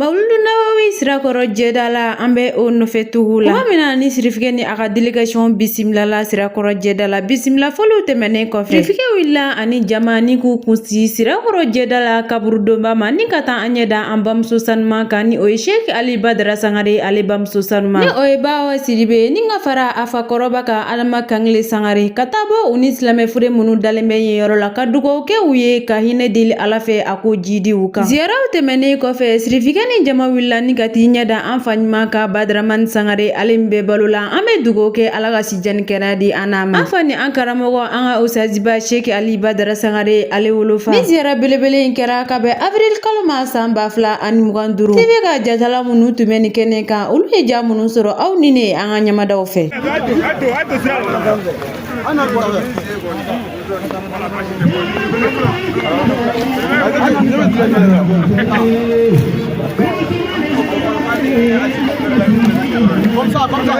Mawuludu Nawawi Sirakɔrɔ jɛda la, an bɛ o nɔfɛ tugu la. Tuma min na ni sirifikɛ ni a ka délégation bisimilala Sirakɔrɔ jɛda la, bisimila fɔliw tɛmɛnen kɔfɛ, sirifikɛ wulila ani jama ni k'u kunsi Sirakɔrɔ jɛda la kaburudonba ma, ni ka taa an ɲɛ da an bamuso sanuman kan, ni o ye Sheikh Ali Badara Sangare ale bamuso sanuman, ni o ye Bawa Sidibe, ni ka fara a fa kɔrɔba kan Adama Kangile Sangare, ka taa bɔ u ni silamɛ fure minnu dalen bɛ yen yɔrɔ la, ka dugawu kɛ u ye, ka hinɛ deli Ala fɛ a k'o jidi u kan. Ziyaraw tɛmɛnen kɔfɛ, sirifikɛ ni jama wulila ni ka t'i ɲɛ da an fa ɲuman kan Badaramani Sangare, ale min bɛ balo la. An bɛ dugawu kɛ Ala ka si jan ni kɛnɛya di an n'a ma, an fa ni an karamɔgɔ, an ka usaziba Sheikh Ali Badara Sangare ale wolofa. Ni ziyara belebele in kɛra ka bɛn avril kalo ma san 2025, TV ka jatala minnu tun bɛ nin kɛnɛ kan, olu ye ja minnu sɔrɔ, aw ni ne an ka ɲamadaw fɛ. Comme ça, comme ça.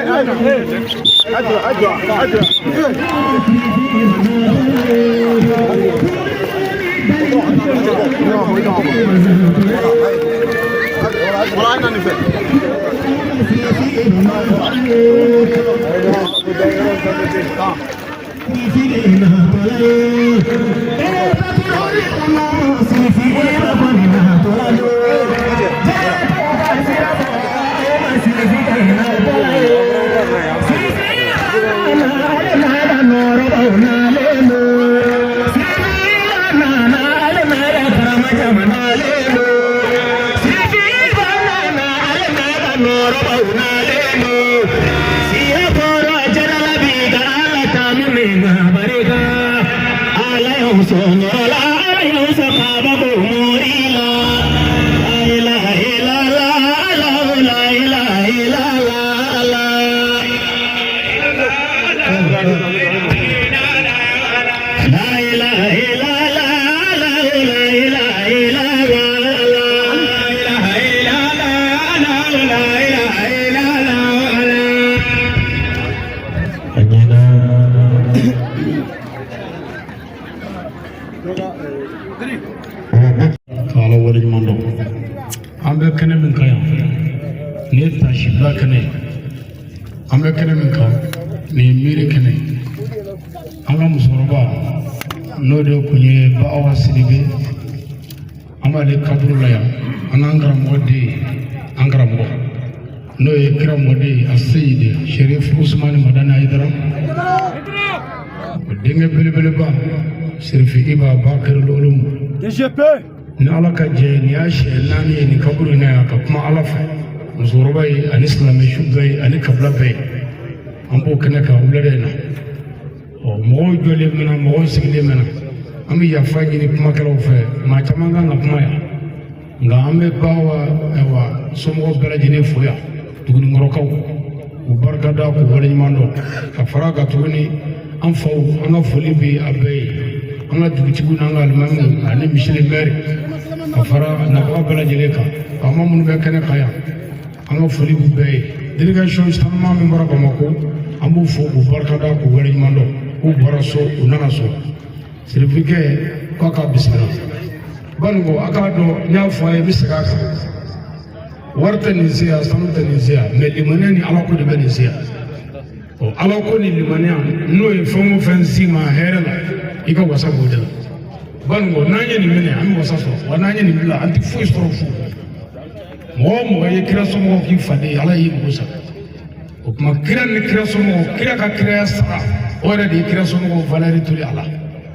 K'Ala waleɲuman dɔn. An bɛ kɛnɛ min kan yan, nin ye tasibila kɛnɛ ye. An bɛ kɛnɛ min kan, nin ye miiri kɛnɛ ye. An ka musokɔrɔba, n'o de tun ye Ba Awa Sidibe, an b'ale kaburu la yan, an n'an karamɔgɔ den, an karamɔgɔ n'o ye kira mɔden a seyidi Sherif Usumani Madani Hayidara, o denkɛ belebeleba Serifi Iba Bakari Olumu. DGP. Ni Ala ka jɛ, nin y'a siɲɛ 4 ye nin kaburu in na yan, ka kuma Ala fɛ musokɔrɔba ye ani silamɛ su bɛɛ ye ani kabila bɛɛ ye. An b'o kɛnɛ kan wulada in na. Ɔ, mɔgɔw jɔlen mɛna, mɔgɔw sigilen mɛna. An bɛ yafa ɲini kumakɛlaw fɛ, maa caman kan ka kuma yan, nka an bɛ Bawa ayiwa somɔgɔw bɛɛ lajɛlen fo yan, Duguninkɔrɔkaw, k'u barika da, k'u waleɲuman dɔn, ka fara a kan tuguni an faw, an ka foli bɛ a bɛɛ ye, an ka dugutigiw n'an ka alimamiw ani misiri mɛri, ka fara nabaga bɛɛ lajɛlen kan, faama minnu bɛ kɛnɛ kan yan, an ka foli b'u bɛɛ ye. Délégation caman min bɔra Bamakɔ, an b'u fo k'u barika da, k'u waleɲuman dɔn, k'u bɔra so, u nana so. Sirifikɛ k'a ka bisimila. Banikɔ, a k'a dɔn, n y'a fɔ a ye, n bɛ segin a kan, wari tɛ nin se yan, sanu tɛ nin se yan, mɛ limaniya ni Ala ko de bɛ nin se yan. Ɔ, Ala ko ni limaniya, n'o ye fɛn o fɛn s'i ma hɛrɛ la, i ka wasa b'o de la. Banikɔ, n'an ye nin minɛ, an bɛ wasa sɔrɔ, wa n'an ye nin bila, an tɛ foyi sɔrɔ fu. Mɔgɔ o mɔgɔ ye kira somɔgɔw k'i faden ye, Ala y'i mago sa. O tuma kira ni kira somɔgɔw, kira ka kiraya sara, o yɛrɛ de ye kira somɔgɔw valeur toli a la,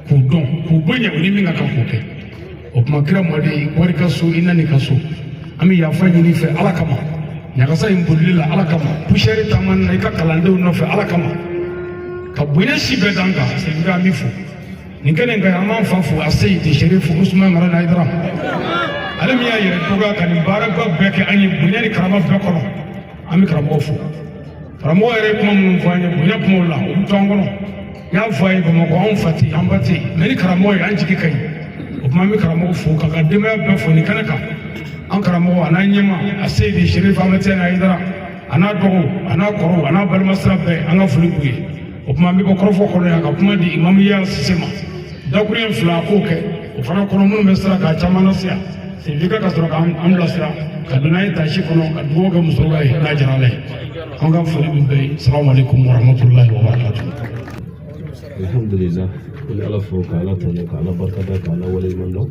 k'u dɔn, k'u bonya, u ni min ka kan k'o kɛ. O tuma kira mɔden, wari ka so, i nani ka so. An bɛ yafa ɲini fɛ Ala kama, ɲagasa in bolili la Ala kama, poussière taamani na i ka kalandenw nɔfɛ Ala kama, ka bonya si bɛɛ d'an kan. Sɛnɛgali, an b'i fo nin kɛnɛ in kan. An b'an fa fo, a seyidi Sherif Usman Madani Hayidara, ale min y'a yɛrɛ dɔgɔya ka nin baaraba bɛɛ kɛ an ye bonya ni karama bɛɛ kɔnɔ. An bɛ karamɔgɔ fo. Karamɔgɔ yɛrɛ ye kuma minnu fɔ an ye bonya kumaw la, o bɛ to an kɔnɔ. N y'a fɔ a ye, Bamakɔ anw fa tɛ yen, an ba tɛ yen, mɛ ni karamɔgɔ ye, an jigi ka ɲi. O tuma an bɛ karamɔgɔ fo k'a ka denbaya bɛɛ fo nin kɛnɛ kan. An karamɔgɔ a n'an ɲɛma a seyidi Sherif Ahmed Tidiane Hayidara, a n'a dɔgɔw, a n'a kɔrɔw, a n'a balimasira bɛɛ, an ka foli b'u ye. O tuma an bɛ bɔ kɔrɔfɔ kɔnɔ yan ka kuma di imamu Yaya Sise ma, dakuruɲɛ 2 a k'o kɛ o fana kɔnɔ, minnu bɛ sira k'a caman lase yan, Sirifikɛ ka sɔrɔ k'an bilasira. Ka don n'a ye tasi kɔnɔ ka dugawu kɛ musokɔrɔba ye n'a diyara Ala ye. An ka foli bɛ bɛɛ ye. Salamu aleykum wa rahmatulahi wa barakatuh. Alhamdulillah, an bɛ Ala fo ka Ala tanu ka Ala barikada ka Ala waleɲuman dɔn.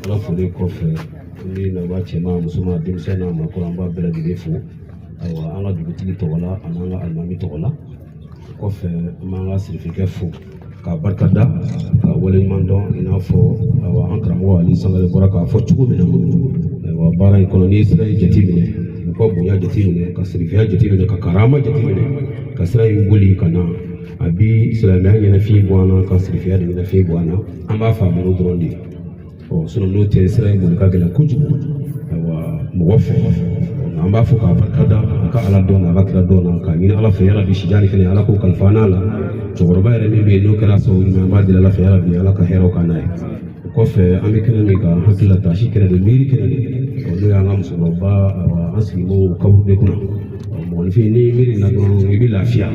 Ala folen kɔfɛ, an bɛ nabaa cɛman, musoman, denmisɛn n'a maakɔrɔ, an b'a bɛɛ lajɛlen fo. Ayiwa, an ka dugutigi tɔgɔ la ani an ka alimami tɔgɔ la. O kɔfɛ, an b'an ka sirifikɛ fo k'a barikada ka waleɲuman dɔn, i n'a fɔ ayiwa an karamɔgɔ Ali Sangare bɔra k'a fɔ cogo min na. Ayiwa, baara in kɔnɔ, n'i ye sira in jateminɛ, u ka bonya jateminɛ, ka sirifiya jateminɛ, ka karama jateminɛ, ka sira in boli ka na, a bi silamɛya ɲɛnafin bɔ an na, ka sirifiya de ɲɛnafin bɔ an na. An b'a faamu n'o dɔrɔn de ye. Ɔ sinɔn n'o tɛ, sira in boli ka gɛlɛn kojugu ayiwa mɔgɔ fɛ. An b'a fɔ k'a barika da a ka Ala dɔn, a ka kira dɔn na, k'a ɲini Ala fɛ yarabi sijan ni kɛnɛ, Ala k'o kalifa n'a la. Cɛkɔrɔba yɛrɛ min bɛ yen n'o kɛra sababu ɲuman, an b'a deli Ala fɛ yarabi Ala ka hɛrɛw k'an n'a ye. O kɔfɛ, an bɛ kɛnɛ min kan, hakili la taasi kɛnɛ don, miiri kɛnɛ don, n'o y'an ka musokɔrɔba, ayiwa an sigi b'o kaburu de kunna. Mɔgɔninfin, n'i miiri na dɔrɔn i bɛ lafiya.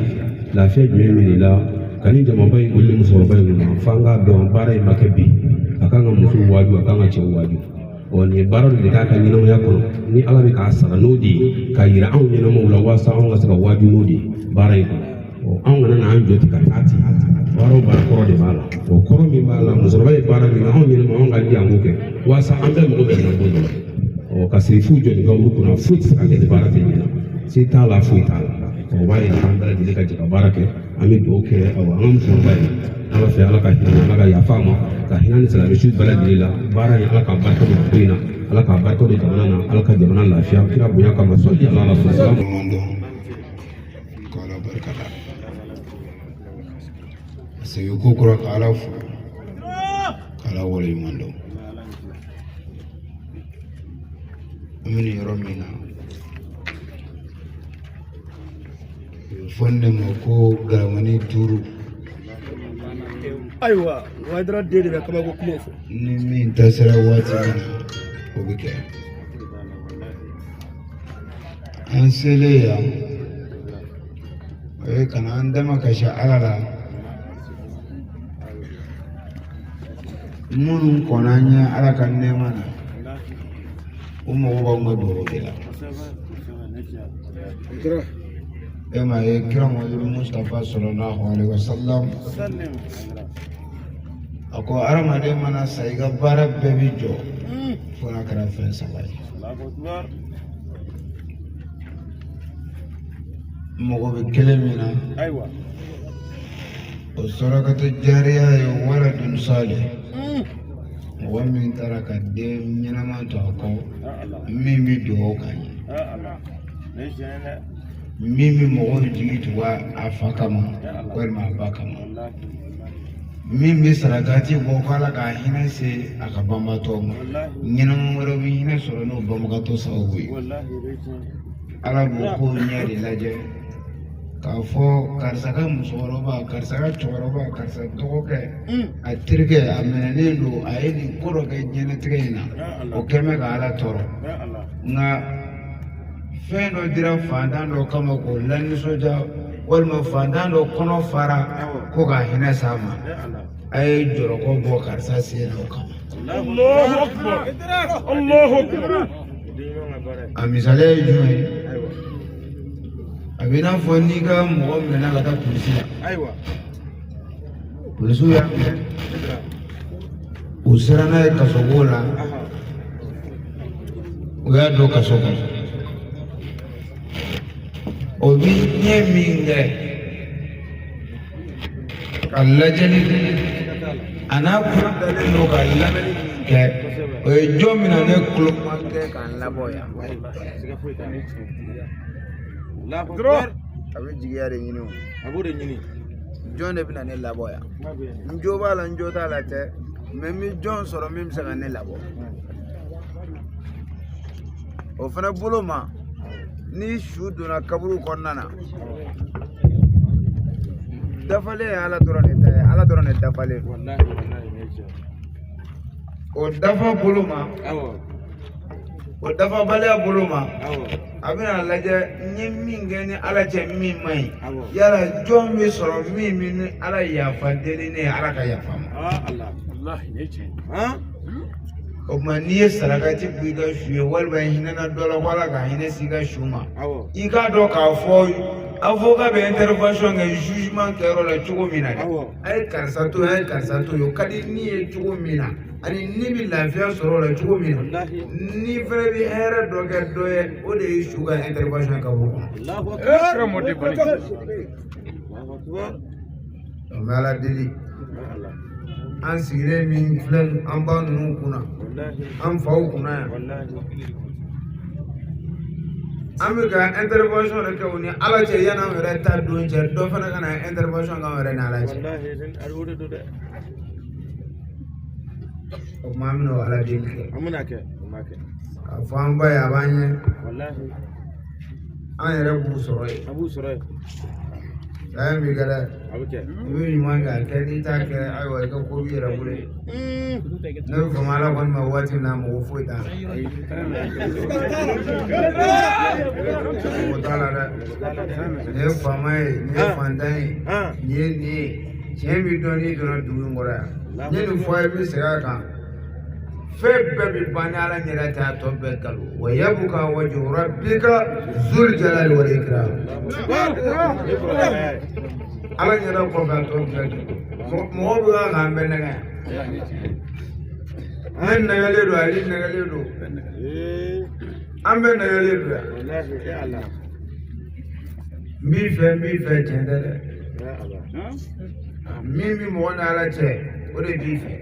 Lafiya jumɛn bɛ nin la ka ni jamaba in boli musokɔrɔba in kunna? F'an k'a dɔn baara in ma kɛ bi, a kan ka musow waaju, a kan ka cɛw waaju. Ɔ nin ye baara dɔ de k'a ka ɲɛnamaya kɔnɔ ni Ala bɛ k'a sara n'o de ye, k'a yira anw ɲɛnamaw la, walasa anw ka se ka waaju n'o de ye baara in kɔnɔ. Ɔ anw kana n'an jɔ ten ka taa ten. Baara o baara, kɔrɔ de b'a la. O kɔrɔ min b'a la, musokɔrɔba ye baara min kɛ, anw ɲɛnama anw ka di an k'o kɛ walasa an bɛɛ mago bɛ na don dɔ la. Ɔ ka sirifuw jɔ nin kaburu kunna, foyi tɛ se ka kɛ ni baara tɛ ɲɛna. Se t'a la, foyi t'a la. O b'a yira k'an bɛɛ lajɛlen ka jɛ ka baara kɛ. An bɛ dugawu kɛ awa an ka musokɔrɔba ye Ala fɛ, Ala ka hinɛ, Ala ka yafa a ma, ka hinɛ ni silamɛ su bɛɛ lajɛlen la. Baara in, Ala ka barika don ko in na, Ala ka barika don jamana na, Ala ka jamana lafiya kira bonya kama. Sɔli ala la salam. K'Ala barika da, segin ko kura ka Ala fo k'Ala waleɲuman dɔn. An bɛ nin yɔrɔ min na, a bɛ fɔ nin de ma ko garamani duuru. Ayiwa, Wayidara den de bɛ kabako kuma fɔ. Ni min ta sera waati min na, o bɛ kɛ. An selen yan, o ye ka na an damakasi Ala la minnu kɔnna an ɲɛ Ala ka nɛɛma na, u mago b'anw ka dugawu de la. E m'a ye kira Muhamadu Mustafa sallallahu alaihi wasallam a ko hadamaden mana sa, i ka baara bɛɛ bi jɔ fo n'a kɛra fɛn saba ye. Mɔgɔ bɛ kelen min na, o sarakatu jariya ye waladun salih, mɔgɔ min taara ka den ɲɛnama to a kɔ min bɛ dugawu k'a ye, min bɛ mɔgɔw jigi tugu a fa kama walima a ba kama, min bɛ sarakati bɔ ko Ala ka hinɛ se a ka banbaatɔ ma. Ɲɛnama wɛrɛ bɛ hinɛ sɔrɔ n'o banbagatɔ sababu ye. Ala b'o ko ɲɛ de lajɛ k'a fɔ karisa ka musokɔrɔba, karisa ka cɛkɔrɔba, karisa dɔgɔkɛ, a terikɛ, a minɛnen don, a ye nin ko dɔ kɛ diɲɛlatigɛ in na, o kɛn bɛ ka Ala tɔɔrɔ, nka fɛn dɔ dira fantan dɔ kama k'o lanisɔndiya, walima fantan dɔ kɔnɔ fara ko ka hinɛ s'a ma, a ye jɔlɔkɔ bɔ karisa sen na o kama. A misaliya ye jumɛn ye? A bɛ i n'a fɔ n'i ka mɔgɔ minɛna ka taa polisi la, polisiw y'a minɛ, u sera n'a ye kasobon la, u y'a don kaso kɔnɔ. O bi ɲɛ min kɛ ka lajɛli kɛ, a n'a kulo dalen don ka lamɛnni min kɛ, o ye jɔn bɛna ne kulo kɛ k'a labɔ yan? A bɛ jigiya de ɲini, o a b'o de ɲini. Jɔn de bɛna ne labɔ yan? N jo b'a la, n jo t'a la tɛ, mɛ n bɛ jɔn sɔrɔ min bɛ se ka ne labɔ? O fana bolo ma, ni su donna kaburu kɔnɔna na, dafalen ye Ala dɔrɔn de ta ye, Ala dɔrɔn de dafalen don. O dafa bolo ma, o dafabaliya bolo ma, a bɛna lajɛ n ye min kɛ ni Ala cɛ min man ɲi, yala jɔn bɛ sɔrɔ min bɛ ni Ala yafa deli ne ye, Ala ka yafa ma? O tuma n'i ye sarakati bɔ i ka su ye walima i hinɛna dɔ la ko Ala ka hinɛ s'i ka su ma, i k'a dɔn k'a fɔ avocat bɛ intervention kɛ jugement kɛyɔrɔ la cogo min na dɛ, a ye karisa to yen, a ye karisa to yen, o ka di ni ye cogo min na, ani ni bɛ lafiya sɔrɔ o la cogo min na, ni fɛnɛ bɛ hɛrɛ dɔ kɛ dɔ ye, o de ye su ka intervention ka bɔ kɔnɔ. N bɛ Ala deli, an sigilen min filɛ an ba ninnu kunna, an faw kunna yan, an bɛ ka intervention de kɛ u ni Ala cɛ yanni an yɛrɛ ta don cɛ, dɔ fana ka na intervention k'an yɛrɛ ni Ala cɛ. O tuma an bɛna o Ala deli kɛ k'a fɔ an ba ye a b'an ɲɛ, an yɛrɛ b'u sɔrɔ yen. Saya bɛ kɛ dɛ, i bɛ ɲuman kɛ a kɛ, n'i t'a kɛ ayiwa i ka ko b'i yɛrɛ bolo ye. Ne bɛ fama Ala kɔni ma waati min na, mɔgɔ foyi t'a la, mɔgɔ t'a la dɛ. Nin ye faama ye, nin ye fantan ye, nin ye nin ye. Tiɲɛ bɛ dɔn n'i donna dugu in kɔrɔ yan. N ye nin fɔ a ye, n bɛ segin a kan. Fɛn bɛɛ bɛ ban ni Ala ɲɛda tɛ, a tɔ bɛɛ nkalon. Wa yabuka wajhu rabbika zul jalali wal ikram. Ala ɲɛda kɔfɛ a tɔ bɛɛ nkalon. Mɔgɔ bɛ kan k'an bɛɛ nɛgɛ yan. Ne nɛgɛlen don, Ali nɛgɛlen don, an bɛɛ nɛgɛlen don yan. N b'i fɛ, n b'i fɛ, tiɲɛ tɛ dɛ. Min bɛ mɔgɔ ni Ala cɛ, o de b'i fɛ.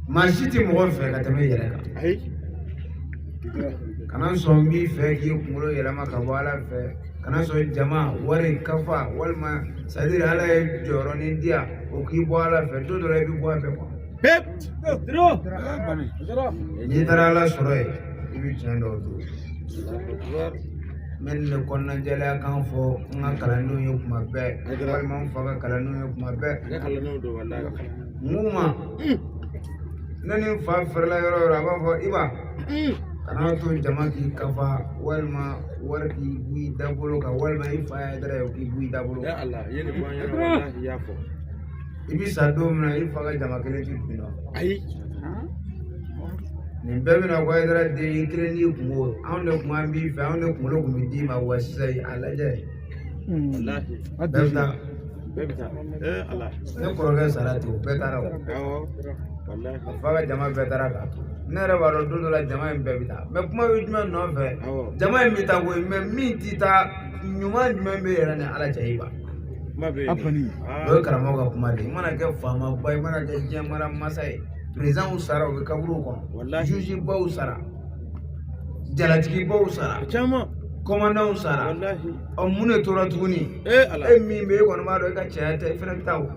Maa si tɛ mɔgɔ fɛ ka tɛmɛ i yɛrɛ kan. Kana sɔn n b'i fɛ k'i kunkolo yɛlɛma ka bɔ Ala fɛ. Kana sɔn jama, wari, kafa, walima c'est-à-dire Ala ye jɔyɔrɔnin di yan, o k'i bɔ Ala fɛ. Don dɔ la i bɛ bɔ a fɛ quoi. N'i taara Ala sɔrɔ yen, i bɛ tiɲɛ dɔw dɔn. N bɛ nin de kɔnɔnajɛlenya kan fɔ n ka kalandenw ye kuma bɛɛ, walima n fa ka kalandenw ye kuma bɛɛ. N k'u ma, ne ni n fa fɛrɛla yɔrɔ o yɔrɔ, a b'a fɔ Iba, kana to jama k'i kafa, walima wari k'i bɔ i dabolo kan, walima i fa y'a dara ye k'i bɔ i dabolo kan. I bɛ sa don min na, i fa ka jama kelen t'i kun na. Nin bɛɛ bɛna ko Hayidara den i kelen n'i kungo, anw de kun an b'i fɛ, anw de kunkolo kun bɛ d'i ma, wa sisan a lajɛ bɛɛ bɛ taa. Ne kɔrɔkɛ sara ten, o bɛɛ taara, o a fa ka jama bɛɛ taara k'a to. Ne yɛrɛ b'a dɔn don dɔ la jama in bɛɛ bɛ taa, mais kuma bɛ jumɛn nɔfɛ? Jama in bɛ taa koyi, mais min tɛ taa, ɲuman jumɛn bɛ yɛrɛ ni Ala cɛ i ba? O ye karamɔgɔ ka kuma de ye. I mana kɛ faamaba ye, i mana kɛ diɲɛ mara masa ye, présidentw sara, u bɛ kaburuw kɔnɔ, juge baw sara, jalatigibaw sara, commandantw sara. Ɔ mun de tora tuguni? E min bɛ e kɔni b'a dɔn e ka cɛya tɛ, e fana bɛ taa o.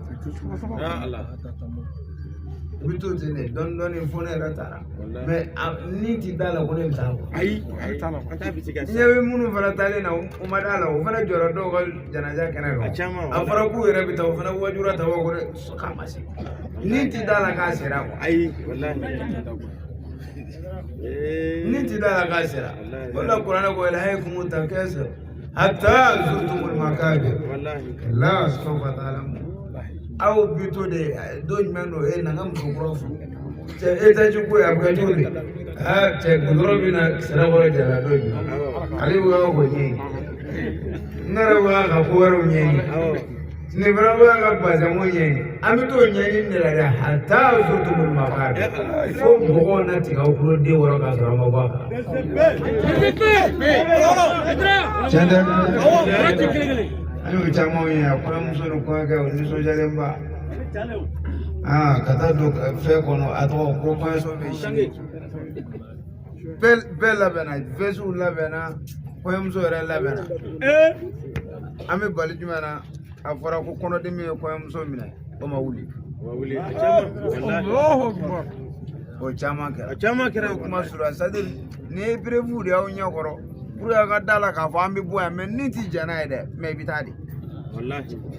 I bɛ to ten de dɔɔni dɔɔni fo ne yɛrɛ taara, mais ni ti da la ko ne bɛ taa quoi. Ayi, ɲɛ bɛ minnu fana taalen na, o ma da la, o fana jɔra dɔw ka janaja kɛnɛ kan. A fɔra k'u yɛrɛ bɛ taa, o fana wajura ta ko k'a ma se. Ni ti da la k'a sera quoi. Ayi, ni ti da la k'a sera. O la kuranɛ ko alhakumu takasur hatta zurtumul makabir la sawfa ta'lamun. Aw bi to de don jumɛn don e na n ka muso kura furu cɛ étage ko ye a bɛ kɛ cogo di? Aa cɛ, goudron bɛ na Sirakɔrɔ jara don jumɛn? Ale bɛ ka ko ɲɛɲini, ne yɛrɛ bɛ ka ko wɛrɛw ɲɛɲini, nin fana bɛ ka bazɛnko ɲɛɲini. An bɛ t'o ɲɛɲini de la dɛ, hatta zurtumul makabir, fo mɔgɔw na tigɛ aw kulo den wɔrɔ k'a sɔrɔ a ma bɔ a kan. Tiɲɛ tɛ? An y'o caman ye a kɔɲɔmuso ni kɔɲɔkɛ o nisɔndiyalenba aa ka taa don fɛn kɔnɔ, a tɔgɔ ko kɔɲɔso bɛ sini, bɛɛ labɛnna, vɛsiw labɛnna, kɔɲɔmuso yɛrɛ labɛnna. An bɛ bali jumɛn na? A fɔra ko kɔnɔdimi ye kɔɲɔmuso minɛ, o ma wuli. O caman kɛra, o caman kɛra. O kuma surunya, c'est à dire nin ye preuve de y'aw ɲɛ kɔrɔ pour que a ka da la k'a fɔ an bɛ bɔ yan, mais ni ti jɛn n'a ye dɛ, mais i bɛ taa de.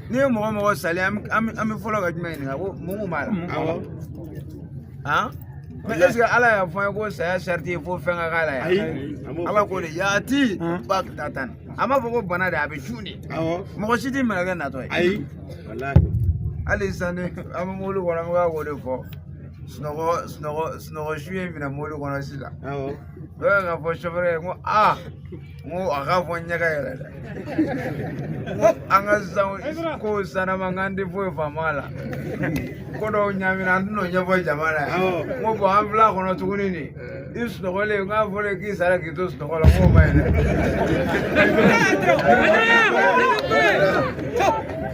N'i ye mɔgɔ mɔgɔ salen, an bɛ fɔlɔ ka jumɛn ɲininka? Ko mun kun b'a la? Han, mais est ce que Ala y'a fɔ an ye ko saya sariti ye fo fɛn ka k'a la yan? Ala ko de yaati bagtatan, a m'a fɔ ko bana de, a bɛ cun de. Mɔgɔ si t'i minɛ kɛ natɔ ye. Hali sisan ni an bɛ mobili kɔnɔ, an bɛ k'o de fɔ. Sunɔgɔ su ye minɛ mobili kɔnɔ sisan. Awɔ. O y'a k'a fɔ sofɛrɛ ye ko aa n ko a k'a fɔ n ɲɛ ka yɛlɛ dɛ. N ko an ka sisan kow sannama k'an tɛ foyi faamu a la. Ko dɔw ɲaamina an tɛn'o ɲɛfɔ jama la yan. N ko bɔn an filɛ a kɔnɔ tuguni de. I sunɔgɔlen n k'a fɔlen k'i sara k'i to sunɔgɔ la n k'o ma ɲi dɛ.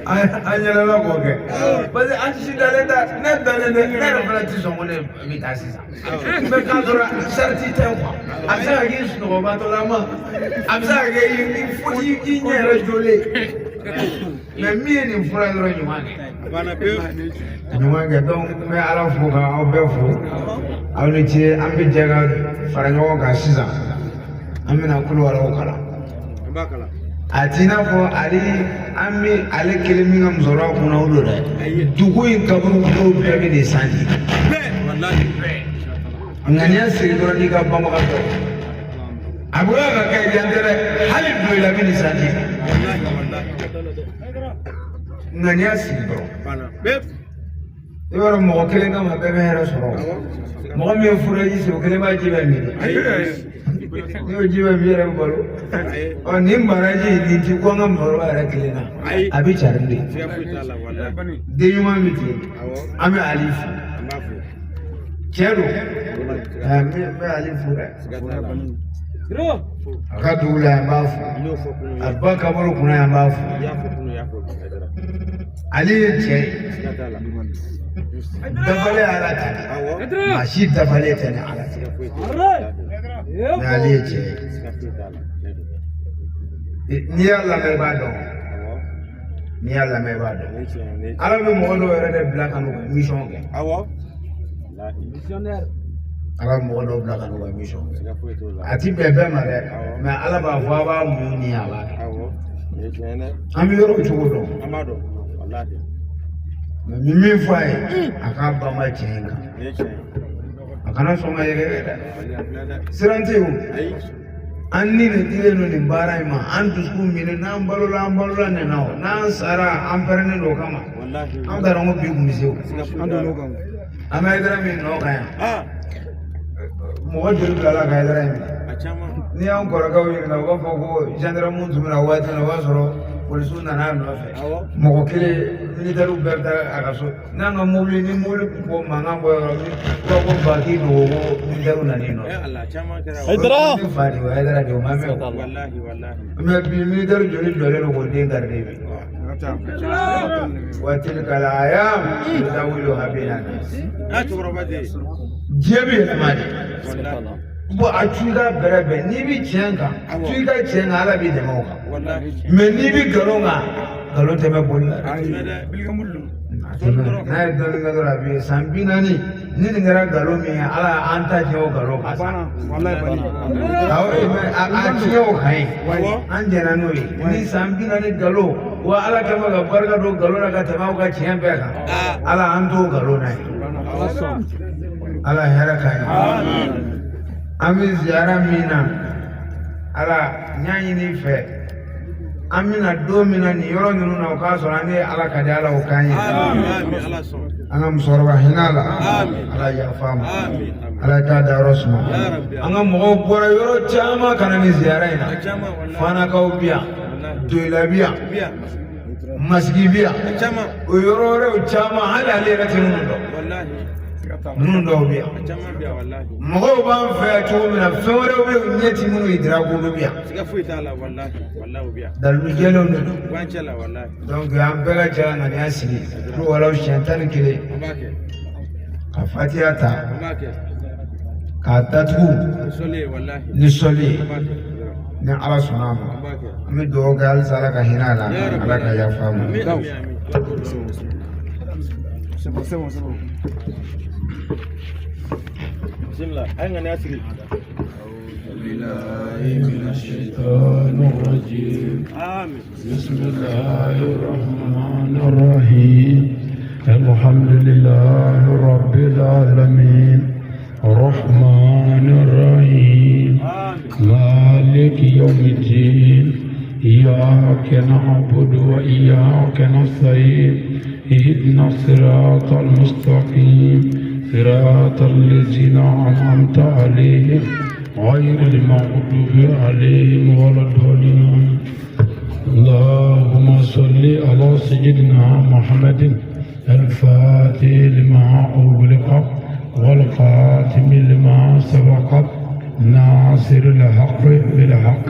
An yɛlɛla k'o kɛ parce que an si dalen tɛ ne dalen tɛ ne yɛrɛ fana ti sɔn ko ne bɛ taa sisan mɛ k'a sɔrɔ sariti tɛ kuwa a bɛ se ka k'i sunɔgɔbatɔlama a bɛ se ka kɛ i ɲɛ yɛrɛ jɔlen mɛ min ye nin fura dɔrɔn ɲuman kɛ ɲuman kɛ donc n bɛ Ala fo ka aw bɛɛ fo aw ni ce an bɛ jɛ ka fara ɲɔgɔn kan sisan an bɛna kuluwalaw kalan. A t'i n'a fɔ ale an bɛ ale kelen min ka musokɔrɔba kunna o don dɛ dugu in kaburu bɛɛ bɛ nin sanji ŋaniya siri dɔrɔn n'i ka banbagatɔ ye a bɛ ka kɛ yan tɛ dɛ hali don i la bɛ nin sanji ŋaniya siri dɔrɔn i b'a dɔn mɔgɔ kelen kama bɛɛ bɛ hɛrɛ sɔrɔ mɔgɔ min ye furaji siri o kelen b'a ji bɛɛ min n'i y'o ji bɛɛ min i yɛrɛ bɛ balo ɔ nin baraji nin ti ko an ka musokɔrɔba yɛrɛ kelen na a bɛ cari de den ɲuman bɛ ten an bɛ Ali fo tiɲɛ don n bɛ Ali fo dɛ a ka dugu la yan n b'a fo a ba kaburu kunna yan n b'a fo Ale ye cɛ ye dafalen ala ta de maa si dafalen tɛ ni ala tɛ mɛ ale ye cɛ ye n'i y'a lamɛn i b'a dɔn n'i y'a lamɛn i b'a dɔn ala bɛ mɔgɔ dɔw yɛrɛ de bila ka n'u ka mission kɛ ala bɛ mɔgɔ dɔw bila ka n'u ka mission kɛ a ti bɛn bɛɛ ma dɛ mɛ ala b'a fɔ a b'a muɲu ni a b'a kɛ an bɛ yɔrɔ cogo dɔn mɛ ni min fɔ a ye a k'a banba tiɲɛ kan a kana sɔn ka yɛrɛ dɛ siran tɛ yen o an ni de dilen don nin baara in ma an dusukun minɛ n'an balola an balola nin na o n'an sara an pɛrɛnnen don o kama an t'a dɔn ko bi kun bɛ se o an bɛ Hayidara min nɔ kan yan mɔgɔ joli bilala ka Hayidara in minɛ n'i y'an kɔrɔkɛw ɲininka u b'a fɔ ko gendarme tun bɛ na waati min na o b'a sɔrɔ polisiw nana a nɔfɛ mɔgɔ kelen militɛriw bɛɛ bɛ taa a ka so n'an ka mobili ni mobili kun ko mankan bɔ yɔrɔ min u b'a fɔ ba k'i dogo ko militɛriw nan'i nɔfɛ. Hayidara! Ne fa de o Hayidara de o ma mɛn o. Mɛ bi militɛri joli jɔlen don k'o den garide bi. Wa tilkal ayam nudawiluha bainan nas. Diɲɛ bɛ yɛlɛma de. Bon a tu i ka bɛrɛ bɛn n'i bɛ tiɲɛ kan tu i ka tiɲɛ kan Ala b'i dɛmɛ o kan mɛ n'i bɛ nkalon kan nkalon tɛ mɛn boli la n'a ye dɔɔnin kɛ dɔrɔn a bɛ san 40 ni nin kɛra nkalon min ye Ala an ta tiɲɛ o nkalon kan sa awɔ mɛ a tiɲɛ o kan ye an jɛnna n'o ye ni san 40 nkalon wa Ala kɛ bɛ ka barika don nkalon na ka tɛmɛ aw ka tiɲɛ bɛɛ kan Ala an t'o nkalon na ye. Ala hɛrɛ ka ɲi an bɛ ziyara min na Ala n y'a ɲini i fɛ an bɛna don min na nin yɔrɔ ninnu na o k'a sɔrɔ an ye Ala ka di Ala o k'an ye an ka musokɔrɔba hinɛ a la Ala yafa a ma Ala k'a dayɔrɔ suma an ka mɔgɔw bɔra yɔrɔ caman ka na nin ziyara in na Fanakaw bɛ yan Doyila bɛ yan Masigi bɛ yan o yɔrɔ wɛrɛw caman hali ale yɛrɛ tɛ minnu dɔn ninnu dɔw bɛ yan mɔgɔw b'an fɛ yan cogo min na fɛn wɛrɛw bɛ yen ɲɛ ti minnu ye dirakodo bɛ yan dalilu jɛlenw de don donc an bɛɛ ka jɛ ka ŋaniya siri ko walaw siɲɛ 11 ka fatiya ta k'a datugu ni sɔli ye ni Ala sɔnna a ma an bɛ dugawu kɛ halisa Ala ka hinɛ a la Ala ka yafa a ma. Bismillah. Ay ŋaniya siri. بسم الله الرحمن الرحيم الحمد لله رب العالمين الرحمن الرحيم مالك يوم الدين إياك نعبد وإياك نستعين اهدنا الصراط المستقيم صراط الذين أنعمت عليهم غير المغضوب عليهم ولا الضالين. اللهم صل على سيدنا محمد الفاتح لما أغلق والخاتم لما سبق ناصر الحق بالحق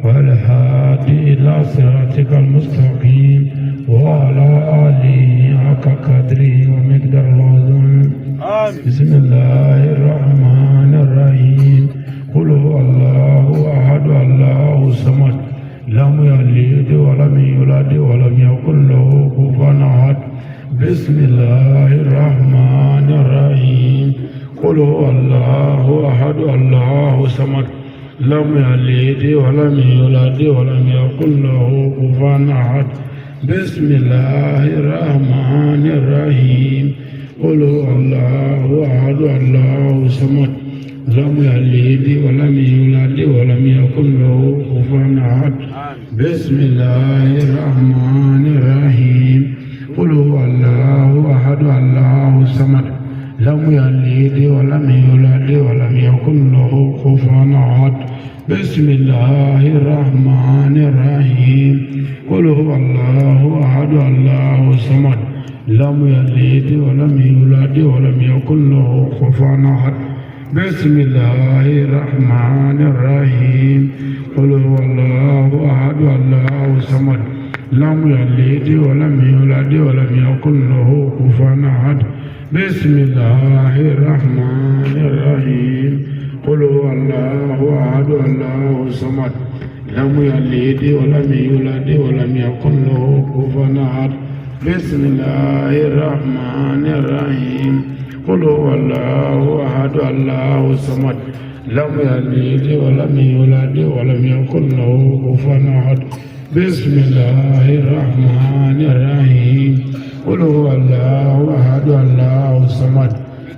والهادي إلى صراطك المستقيم وعلى آله حق قدره ومقداره العظيم. بسم الله الرحمن الرحيم. قل هو الله أحد الله الصمد لم يلد ولم يولد ولم يكن له كفوا أحد. بسم الله الرحمن الرحيم. قل هو الله أحد الله الصمد لم يلد ولم يولد ولم يكن له كفوا أحد. بسم الله الرحمن الرحيم. قل هو الله أحد الله الصمد لم يلد ولم يولد ولم يكن له كفوا أحد. بسم الله الرحمن الرحيم. قل هو الله أحد الله الصمد لم يلد ولم يولد ولم يكن له كفوا أحد. بسم الله الرحمن الرحيم. قل هو الله أحد الله الصمد لم يلد ولم يولد ولم يكن له كفوا أحد. بسم الله الرحمن الرحيم. قل هو الله أحد الله الصمد لم يلد ولم يولد ولم يكن له كفوا أحد. بسم الله الرحمن الرحيم. قل هو الله أحد الله الصمد لم يلد ولم يولد ولم يكن له كفوا أحد. بسم الله الرحمن الرحيم. قل هو الله أحد الله الصمد لم يلد ولم يولد ولم يكن له كفوا أحد. بسم الله الرحمن الرحيم. قل هو الله أحد الله الصمد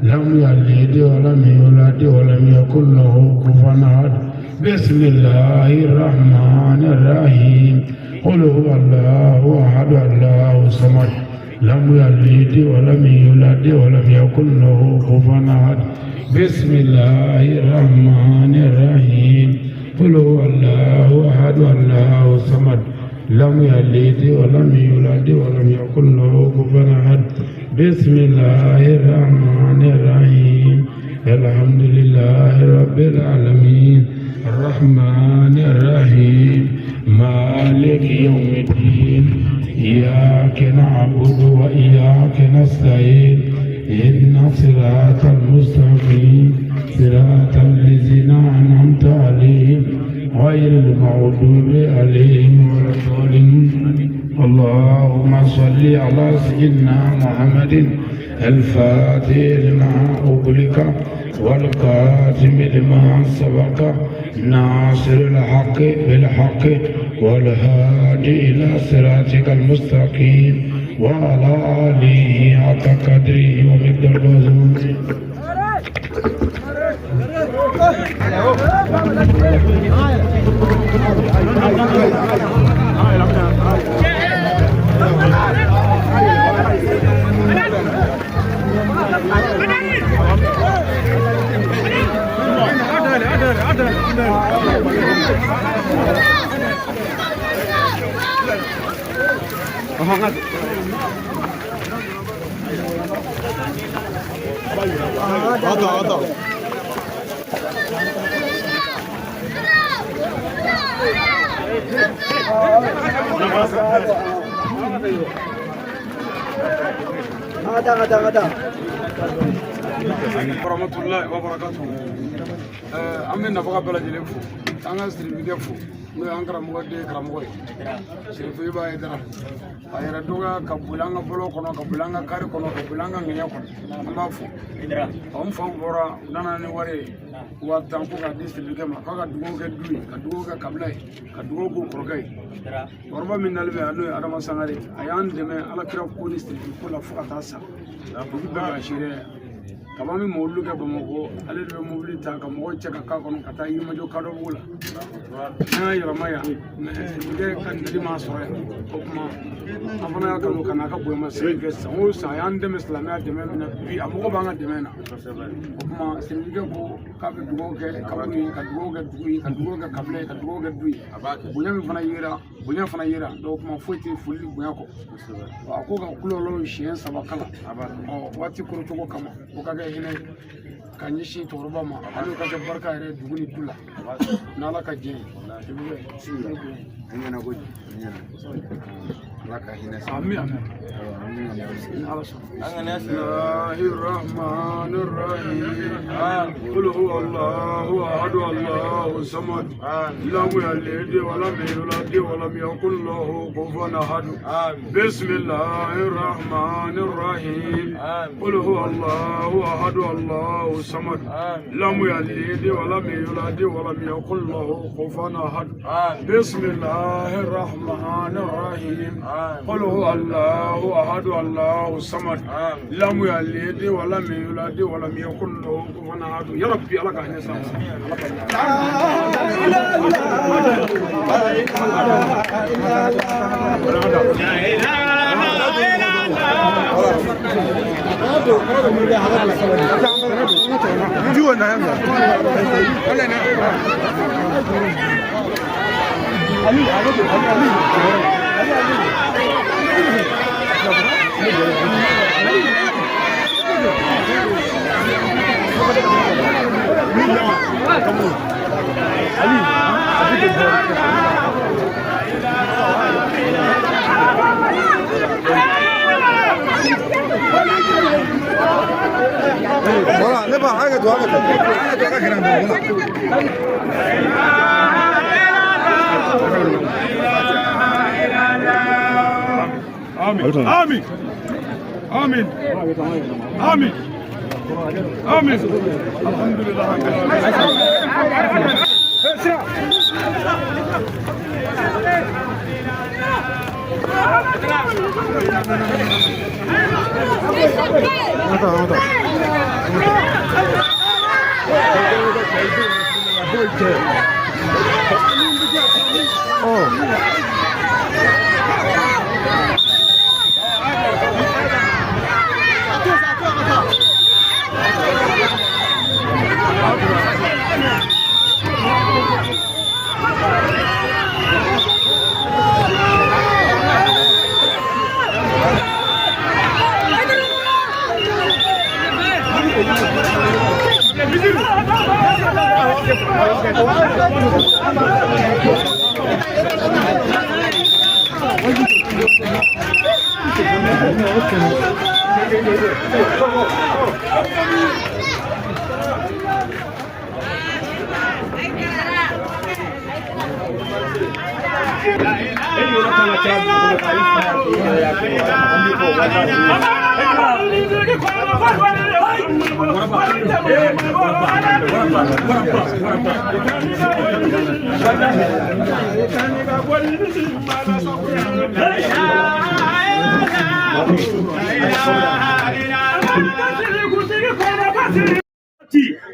لم يلد ولم يولد ولم يكن له كفوا أحد. بسم الله الرحمن الرحيم. قل هو الله أحد الله الصمد لم يلد ولم يولد ولم يكن له كفوا أحد. بسم الله الرحمن الرحيم. قل هو الله أحد الله الصمد لم يلد ولم يولد ولم يكن له كفوا أحد. بسم الله الرحمن الرحيم. الحمد لله رب العالمين الرحمن الرحيم مالك يوم الدين إياك نعبد وإياك نستعين اهدنا الصراط المستقيم صراط الذين أنعمت عليهم غير المغضوب عليهم ولا الضالين. اللهم صل على سيدنا محمد الفاتح لما أغلق والخاتم لما سبق ناصر الحق بالحق والهادي إلى صراطك المستقيم وعلى آله حق قدره ومقداره العظيم. Warahmatullahi wabarakatuh. An bɛ nafaga bɛɛ lajɛlen fo, an ka sirifikɛ fo, n'o y'an karamɔgɔ den karamɔgɔ ye, Sirifu Iba Hayidara. A yɛrɛ dɔgɔya ka boli an ka bɔlɔ kɔnɔ, ka boli an ka kari kɔnɔ, ka boli an ka ŋɛɲɛ kɔnɔ, an b'a fo. Anw faw bɔra, u nana ni wari ye 10,000 ko k'a di sirifikɛ ma, k'a ka dugawu kɛ du ye, ka dugawu kɛ kabila ye, ka dugawu k'u kɔrɔkɛ ye. Cɛkɔrɔba min nalen bɛ yan n'o ye Adama Sangare, a y'an dɛmɛ ala kira ko ni sirifi ko la fo ka taa sa. Dugu bɛɛ k'a seereya. Kaba min mobili kɛ Bamakɔ, ale de bɛ mobili ta ka mɔgɔw cɛ ka k'a kɔnɔ ka taa Yirimajɔ kadɔbugu la. An y'a yɛlɛma yan, mais sirifukɛ ka nali ma sɔrɔ yan. O tuma an fana y'a kanu ka n'a ka bonyamasegin kɛ. San o san a y'an dɛmɛ silamɛya dɛmɛ min na, bi a mago b'an ka dɛmɛ na. O tuma sirifukɛ ko k'a bɛ dugawu kɛ kaburu ye, ka dugawu kɛ dugu ye, ka dugawu kɛ kabila ye, ka dugawu kɛ du ye. Bonya min fana yera, bonya fana yera. Donc o tuma foyi tɛ foli ni bonya kɔ. A ko ka kulɔlɔw siɲɛ 3 kalan ɔ waati korocogo kama, o ka kɛ hinɛ ye ka ɲɛsin cɛkɔrɔba ma, hali o ka kɛ barika yɛrɛ dugu ni du la, n'Ala ka diɲɛ ye. A ɲɛna kojugu, a ɲɛna. Ala ka hinɛ sa. Amin, amin. Ala sɔnna. Bismillahirrahmanirrahim. Qul huwa Allahu ahad, Allahu samad. Lam yalid wa lam yulad wa lam yakul lahu kufuwan ahad. Bismillahirrahmanirrahim. Qul huwa Allahu ahad, Allahu samad. Lam yalid wa lam yulad wa lam yakul lahu kufuwan ahad. Bismillahirrahmanirrahim. Qul huwa Allahu ahad, Allahu samad. Lam yalid wa lam yulad wa lam yakul lahu kufuwan ahad. Ya Rabbi, Ala ka hinɛ sa. Ala ka hinɛ. Voilà, ne b'a hakɛ to, hakɛ to, hakɛ to, a ka gɛrɛ an na, voilà. Amin. Amin. Amin. Amin. Amin. Alhamdulillah.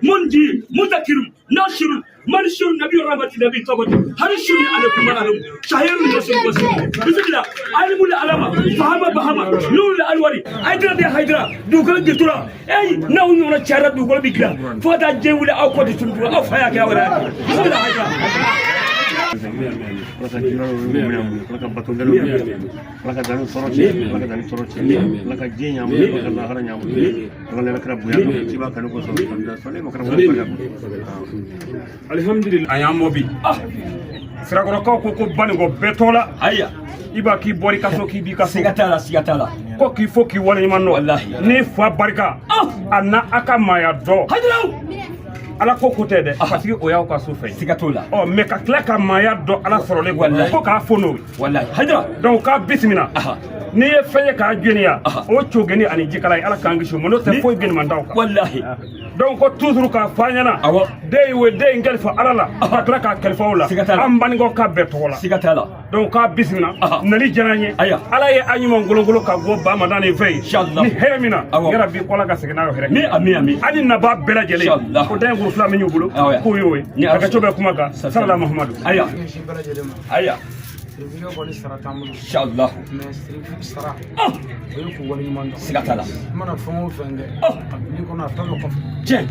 Munji mudakirun nashirun manshurun nabiyur rahmati nabi tawbati harishun alaikum alam shahirun rasul wasu bismillah alimul alama fahama bahama nurul alwari haidra de haidra dugol gitura ey naw ñona cara dugol bi gira fota jewule aw ko de tundu aw faya ke awra bismillah haidra. Ala ka jira minɛ, Ala ka bato minɛ, Ala ka danni sɔrɔ tiɲɛ, Ala ka danni sɔrɔ tiɲɛ, Ala ka diɲɛ ɲa bolo, Ala ka lahara ɲa bolo, Ala ka kira bonya kama, ciba kanu kosɔn, sɔnni ma karamɔgɔ barika. Alhamdulillah. A y'an mɔ bi. Sirakɔrɔkaw ko Banikɔ bɛɛ tɔ la. Aya. I b'a k'i bɔr'i ka so, k'i b'i ka so. Siga t'a la, siga t'a la. Ko k'i fo k'i waleɲuman dɔn. Walahi. Ni fa barika. A na a ka maaya dɔn. Haidaraw. Ala ko ko tɛ dɛ, parce que o y'aw ka so fɛ. Siga t'o la. Ɔ mais ka tila ka maaya dɔn Ala sɔrɔlen Walahi. ko k'a fo n'o ye. Wallahi haidara. Donc k'a bisimila. N'i ye fɛn ye k'a jeniya, o cogeni ani jikala ye, Ala k'an kisi o ma, n'o tɛ foyi geniman t'aw kan. Walahi. Donc ko toujours k'a fɔ an ɲɛna, Awɔ. Den ye den in kalifa Ala la, ka tila k'a kalifa aw la. Siga t'a la. An baninkɔ ka bɛɛ tɔgɔ la. Siga t'a la. Donc k'a bisimila. Nali diyara n ye. Ayiwa. Ala ye an ɲuman kolokolo ka bɔ Bamadan nin fɛ yen Inshallah. ni hɛrɛ min na, Awɔ. yarabi ko Ala ka segin n'a ye hɛrɛ. Ami, ami, ami. Hali nabaa bɛɛ lajɛlen, Inshallah. ko dan ye kuru fila min y'u bolo, Awɔ. k'o y'o ye. Ni Ala Hakɛto bɛ kuma kan. Salala Muhamadu. Ayiwa. Ɲɛsin bɛɛ lajɛlen ma. Ayiwa. Sirifikɛ kɔni sara t'an bolo. Inshallah. Mais sirifu sara, Ah. o ye k'u waleɲuman dɔn. Siga t'a la. I mana fɛn o fɛn kɛ, Ah. a bil'i kɔnɔ, a tɔ bɛ kɔfɛ. Tiɲɛ.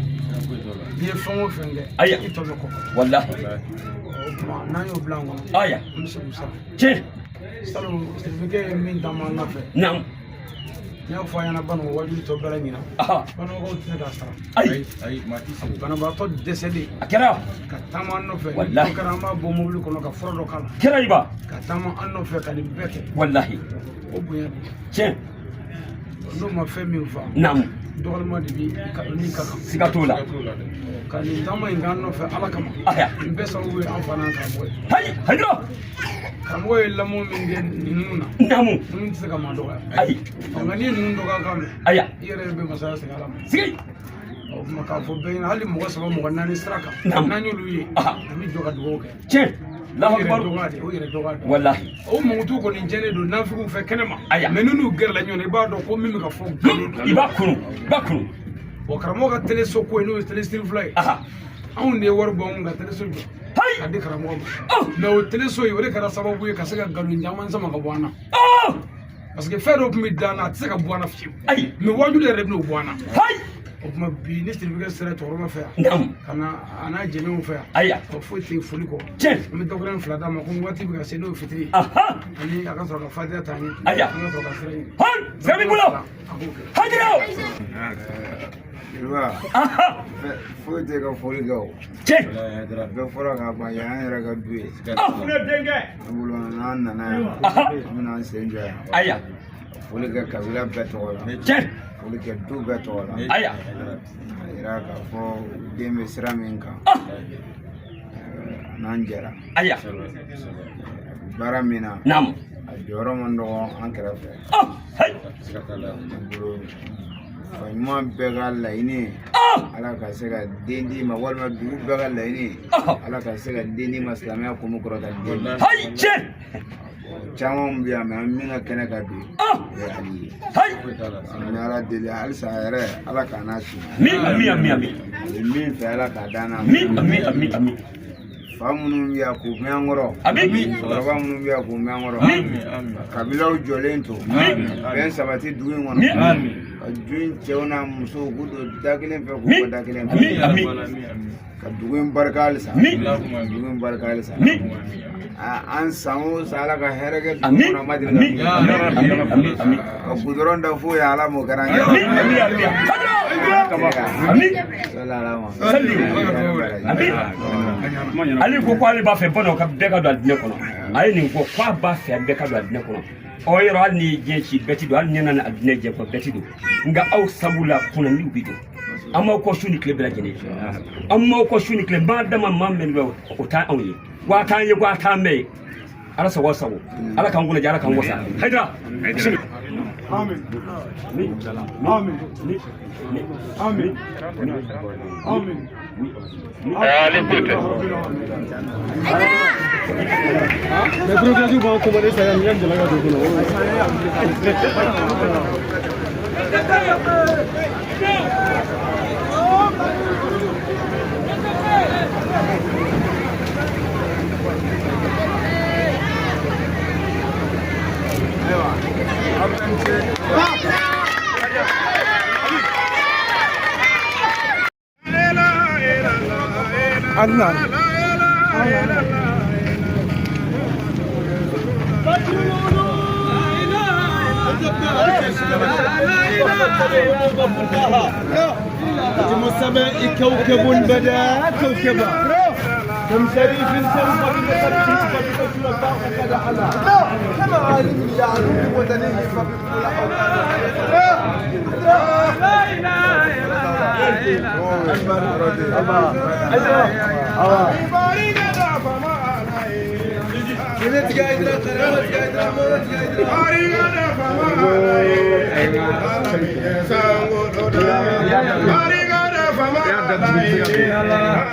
N'i ye fɛn o fɛn kɛ, Ayiwa. i tɔ bɛ kɔfɛ. Walahi. O tuma n'an y'o bila an kɔnɔ, Ayiwa. an bɛ se k'u sara. Tiɲɛ. Salon, sirifikɛ ye min d'an ma an nɔfɛ, Naam. n y'a fɔ a ɲɛna, Banikɔ wajuli tɔ bɛɛ la ɲina, Banikɔkaw tɛ se k'a sara. Ayi. Banabaatɔ dɛsɛlen A kɛra. ka taama an nɔfɛ. Walahi. N'o kɛra, an b'a bɔ mobili kɔnɔ ka fura dɔ k'a la, Kɛra Iba. ka taama an nɔfɛ ka nin bɛɛ kɛ. Walahi. O bonya de. Tiɲɛ. N'o ma fɛn min fa, Naam. dɔgɔlima de bi ni ka kan. Siga t'o la. Ka nin taama in k'an nɔfɛ Ala kama. Aya. Nin bɛɛ sababu ye an fa n'an karamɔgɔ ye. Hayi, hayidara. Karamɔgɔ ye lamɔ min kɛ ninnu na, Naamu. ninnu tɛ se ka maa dɔgɔya. Ayi. Nka n'i ye ninnu dɔgɔya kan mɛn, Aya. i yɛrɛ bɛ masaya segin Ala ma. Sigi. O tuma k'a fɔ bɛɛ ɲɛna, hali mɔgɔ saba, mɔgɔ naani sira kan, Naamu. n'an y'olu ye, an bɛ jɔ ka dugawu kɛ. Tiɲɛ. Allahu O yɛrɛ akbar. dɔgɔya de, o yɛrɛ dɔgɔya de. Walahi. O mankutu kɔni jɛlen don nafigiw fɛ kɛnɛ ma. Aya. Mais n'u gɛrɛla ɲɔgɔn na, i b'a dɔn ko min bɛ ka fɔ nkalon don. I b'a kunu. I b'a kunu. Wa karamɔgɔ ka teleso ko ye, n'o ye tele siri fila ye, anw de ye wari bɔ an kun ka teleso jɔ Hayi. ka di karamɔgɔ ma. Mais o teleso in, o de kɛra sababu ye ka se ka nkalon caman sama ka bɔ an na, parce que fɛn dɔw tun bɛ da an na, a tɛ se ka bɔ an na fiyewu. Ayi. Mais wajulu yɛrɛ de bɛn'o bɔ an na. Hayi. O tuma bi, ni sirifikɛ sera cɛkɔrɔba fɛ yan, Naamu. ka na a n'a jɛɲɔgɔnw fɛ yan, Ayiwa. o foyi tɛ foli kɔ. Tiɲɛ. An bɛ dɔgɔkun fila d'a ma ko waati bɛ ka se, n'o ye fitiri ye, ani a ka sɔrɔ ka fatiya ta an ye, Ayiwa. an ka sɔrɔ ka sira ɲini. Hayi. Sira b'i bolo. A k'o kɛ. Hayidara. Jeliba, foyi tɛ ka foli kɛ o. Tiɲɛ. Bɛɛ fɔra ka ban, yan y'an yɛrɛ ka du ye. An bolo n'an nana yan, an bɛna an sen jɔ yan. Ayiwa. Foli kɛ kabila bɛɛ tɔgɔ la. Tiɲɛ. Foli kɛ du bɛɛ tɔgɔ la. Ayiwa. A yira k'a fɔ den bɛ sira min kan, n'an jɛra. Ayiwa. Baara min na, Naamu. a jɔyɔrɔ man dɔgɔ an kɛrɛfɛ. Hayi. An bolo fa ɲuman bɛɛ ka laɲini ye, Ala ka se ka den d'i ma, walima dugu bɛɛ ka laɲini ye, Ala ka se ka den d'i ma silamɛya kun kɔrɔta den ma. Hayi. Tiɲɛ. Caman bɛ yan, mais an min ka kɛnɛ ka bi, o ye Ali ye. Hayi. An bɛ Ala deli halisa a yɛrɛ, Ala k'a n'a si. Ami, ami, ami, ami. A bɛ min fɛ, Ala k'a d'an n'a. Ami, ami, ami, ami. Fa minnu bɛ yan k'u mɛn an kɔrɔ. Ami. Cɛkɔrɔba minnu bɛ yan k'u mɛn an kɔrɔ. Ami. Ka kabilaw jɔlen to. Ami. Bɛn sabati dugu in kɔnɔ. Ami. Ka du in cɛw n'a musow k'u don da kelen fɛ, k'u bɔ da kelen fɛ. Ami, ami. Ka dugu in barika halisa. Ami. Dugu in barika halisa. Ami. An san o san, Ala ka hɛrɛ kɛ dugu Ami. kɔnɔ, a ma deli ka Ami. min kɛ. Ami, ami, ami. Ka gudɔrɔn da fo yan, Ala m'o kɛra an ye. Ami, ami, ami. Ami. Salli. Ami. Ale ko k'ale b'a fɛ bamananw ka bɛɛ ka don alijinɛ kɔnɔ. A ye nin fɔ k'a b'a fɛ bɛɛ ka don alijinɛ kɔnɔ. Ɔ yɔrɔ, hali n'i ye diɲɛ ci, bɛɛ ti don. Hali n'i nana alijinɛ jɛ kɔ, bɛɛ ti don. Nka aw sabu la, kunnandiw bi don. An m'aw kɔ su ni tile bɛɛ lajɛlen. An m'aw kɔ su ni tile. Maa dama maa min bɛ, o t'an anw ye. Wa t'an ye, wa t'an mɛn ye. Ala sago aw sago. Ala k'an kunna diya, Ala k'an wasa. Hayidara. Amin. Amin. Amin. Amin. Mais bureaucratie b'an commandé sa yan yan jala ka don kɔnɔ. Adnan. نجم السماء كوكب بدا كوكبا، كم شريف شرف قد علا، كما عالم يعلو وطنه فبكل لا إله إلا الله. Barika da fama.